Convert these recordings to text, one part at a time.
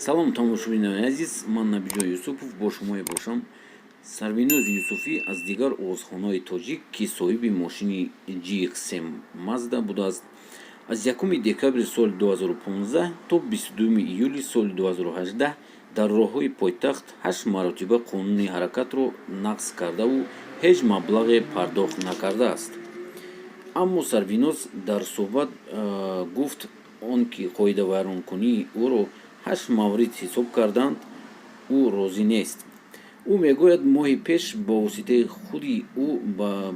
Салом, тамошобинони азиз, ман Набиҷон Юсупов бо шумо мебошам. Сарвиноз Юсуфӣ аз дигар овозхонҳои тоҷик, ки соҳиби мошини GX7 Мазда будааст, аз 1 декабри соли 2015 то 22 июли соли 2018 дар роҳҳои пойтахт ҳашт маротиба қонуни ҳаракатро нақз кардаву ҳеҷ маблағе пардохт накардааст. Аммо Сарвиноз дар суҳбат гуфт, он ки қоидавайронкунии ӯро ҳашт маврид ҳисоб карданд, ӯ розӣ нест. Ӯ мегӯяд, моҳи пеш бо воситаи худи ӯ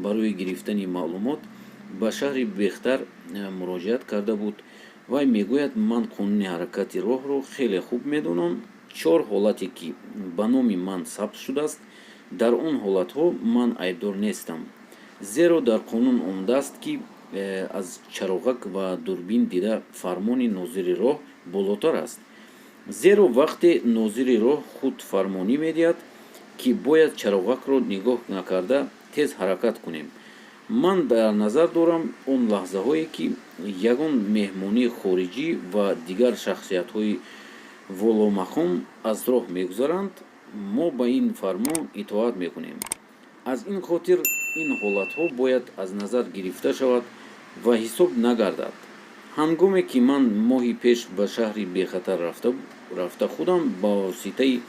барои гирифтани маълумот ба шаҳри Бехтар муроҷиат карда буд. Вай мегӯяд: «Ман қонуни ҳаракати роҳро хеле хуб медонам. Чор ҳолате, ки ба номи ман сабт шудааст, дар он ҳолатҳо ман айбдор нестам, зеро дар қонун омадааст, ки аз чароғак ва дурбин дида фармони нозири роҳ болотар аст, зеро вақте нозири роҳ худ фармонӣ медиҳад, ки бояд чароғакро нигоҳ накарда тез ҳаракат кунем. Ман дар назар дорам он лаҳзаҳое, ки ягон меҳмонии хориҷӣ ва дигар шахсиятҳои воломақом аз роҳ мегузаранд, мо ба ин фармон итоат мекунем. Аз ин хотир ин ҳолатҳо бояд аз назар гирифта шавад ва ҳисоб нагардад. Ҳангоме ки ман моҳи пеш ба шаҳри Бехатар рафта, худам ба воситаи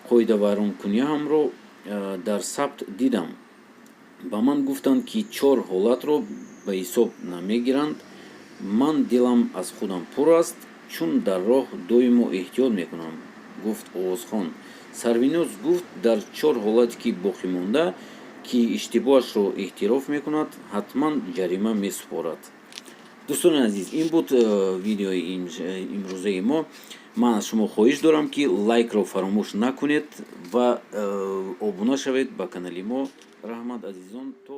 қоидавайронкуниҳамро дар сабт дидам, ба ман гуфтанд, ки чор ҳолатро ба ҳисоб намегиранд. Ман дилам аз худам пур аст, чун дар роҳ доимо эҳтиёт мекунам», гуфт овозхон. Сарвиноз гуфт, дар чор ҳолате, ки боқӣ монда, ки иштибоҳашро эътироф мекунад, ҳатман ҷарима месупорад. Дӯстони азиз, ин буд видеои имрӯзаи мо. Ман аз шумо хоҳиш дорам, ки лайкро фаромӯш накунед ва обуна шавед ба канали мо. Раҳмат, азизон, то